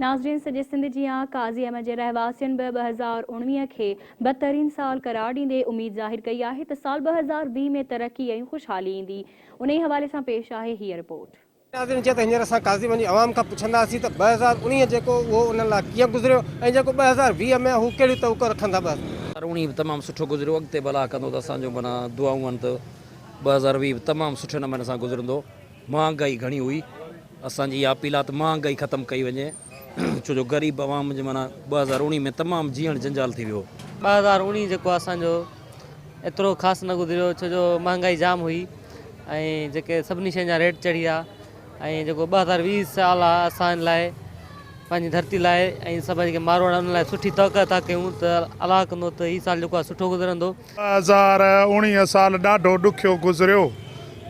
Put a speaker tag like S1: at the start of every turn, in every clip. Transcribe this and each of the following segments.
S1: ناظرين سڄي سنڌ جيان قاضي احمد جي رهواسين به 2019 کي بدترين سال قرار ڏيندي اميد ظاهر ڪئي آهي ته سال 2020 ۾ ترقي ۽ خوشحالي ايندي انهي حوالي سان پيش آهي هيء رپورٽ.
S2: ناظرين جيئن ته هينئر اسان قاضي احمد جي عوام کان پڇنداسين ته 2019 جيڪو اهو انهن لاء ڪيئن گذريو ۽ جيڪو 2020 ۾ هو ڪهڙيون توقع رکن ٿا ٻه.
S3: 19 به تمام سٺو گذريو اڳتي به الله ڪندو ته اسان جو معنيٰ دعائون آهن ته 2020 به تمام سٺي نموني سان گذرندو. مهانگائي گهڻي هئي اسان جي اها اپيل آهي ته مهانگائي ختم ڪئي وڃي ڇو جو غريب عوام جي معنيٰ 2019 ۾ تمام جيئڻ جنجال ٿي ويو.
S4: 2019 جيڪو اسان جو ايترو خاص نه گذريو ڇو جو مهانگائي جام هئي ۽ جيڪي سڀني شين جا ريٽ چڙهي ويا ۽ جيڪو 2020 سال آهي اسان لاء پنهنجي ڌرتي لاء ۽ سڀ جيڪي ماروئڙا انهن لاء سٺي توقع ٿا ڪيون ته الله ڪندو ته هي سال جيڪو آهي سٺو گذرندو.
S5: 2019 سال ڏاڍو ڏکيو گذريو،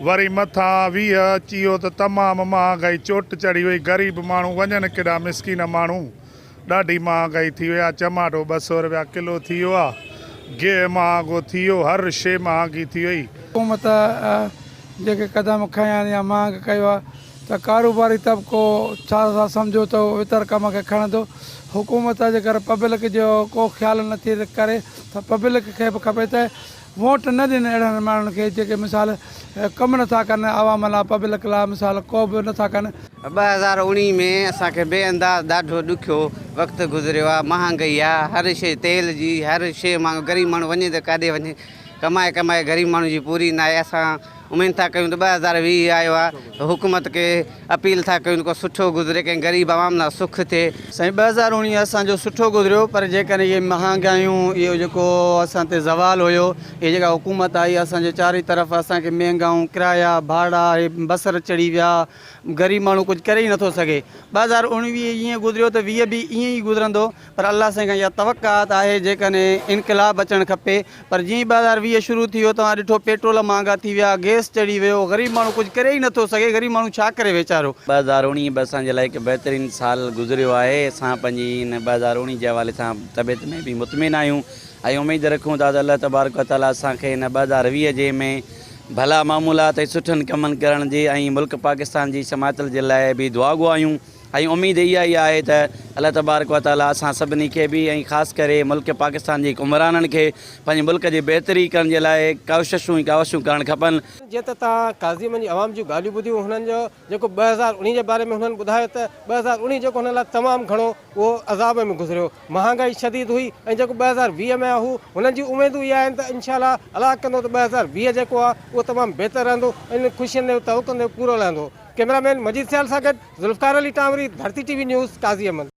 S5: وري مٿان 20 اچي ويو ته تمام مهانگائي چوٽ چڙهي وئي، غريب ماڻهو وڃن ڪيڏانهن مسڪين ماڻهو، ڏاڍي مهانگائي ٿي وئي آ، چماٽو 200 رپيا ڪلو ٿي ويو آ، گيهه مهانگو ٿي ويو، هر شيء مهانگي ٿي وئي.
S6: حڪومت جيڪي قدم کنيا آهن يا مهانگ ڪيو آهي ته ڪاروباري طبقو ڇا ٿا سمجهو ته اهو ويتر ڪم کي کڻندو، حڪومت جيڪر پبلڪ جو ڪو خيال نه ٿي ڪري ته پبلڪ کي به کپي ته ووٽ نه ڏين اهڙن ماڻهن کي جيڪي مثال ڪم نه ٿا ڪن عوام لاء پبلڪ لاء مثال ڪو به نه ٿا ڪن.
S7: 2019 ۾ اسان کي بي انداز ڏاڍو ڏکيو وقت گذريو آ مهانگائي آ هر شي تيل جي هر شي مهانگو غريب ماڻهو وڃي ته ڪاڏي وڃي ڪمائي ڪمائي غريب ماڻهو جي پوري ناهي اسان اميد ٿا ڪيون ته 2020 آيو آ ته حڪومت کي اپيل ٿا ڪيون ته ڪو سٺو گذري ڪنهن غريب عوام لاء سک ٿئي.
S8: سائين 2019 اسان جو سٺو گذريو پر جيڪڏهن اهي مهانگايون اهو جيڪو اسان تي زوال هيو اهي جيڪا حڪومت آئي اسان جي چارئي طرف اسان کي مهنگائون ڪرايا ڀاڙا اهي بصر چڙهي ويا غريب ماڻهو ڪجهه ڪري ئي نٿو سگهي 2019 ائين گذريو ته 20 به ائين ئي گذرندو پر الله سائين کان اها توقعات آهي جيڪڏهن انقلاب اچڻ کپي پر جيئن ئي 2020 شروع ٿي ويو توهان ڏٺو پيٽرول مهانگا ٿي ويا گئس چڙهي ويو غريب ماڻهو ڪجهه ڪري ئي نٿو سگهي غريب ماڻهو ڇا ڪري ويچارو.
S7: 2019 به اسان جي لاء هڪ بهترين سال گذريو آهي اسان پنهنجي ان 2019 جي حوالي سان طبيعت ۾ به مطمئن آهيون ۽ اميد رکون ٿا ته الله تبارڪ وتعالي اسان کي ان 2020 جي ۾ ڀلا معمولات ۽ سٺن ڪمن ڪرڻ جي ۽ ملڪ پاڪستان جي سماعتل جي لاء به دعاگو آهيون. ۽ اميد اها ئي آهي ته الله تبارڪ و تعالي اسان سڀني کي به ۽ خاص ڪري ملڪ پاڪستان جي حڪمرانن کي پنهنجي ملڪ جي بهتري ڪرڻ جي لاء ڪوششون ۽ ڪاوشون ڪرڻ کپن.
S2: جيئن ته توهان قاضي احمد جي عوام جون ڳالهيون ٻڌيون هنن جو جيڪو 2019 جي باري ۾ هنن ٻڌايو ته 2019 جيڪو هنن لاء تمام گهڻو اهو عذاب ۾ گذريو مهانگائي شديد هئي ۽ جيڪو 2020 ۾ آهي هو هنن جون اميدون اها آهن ته انشاء الله الله ڪندو ته 2020 جيڪو آهي اهو تمام بهتر رهندو ۽ انهن خوشين تي توقعن تي پورو لهندو. ڪئميرا مين مجيد سيال سان گڏ Zulfiqar Ali Tanwari, Dharti T V news, Qazi Ahmed.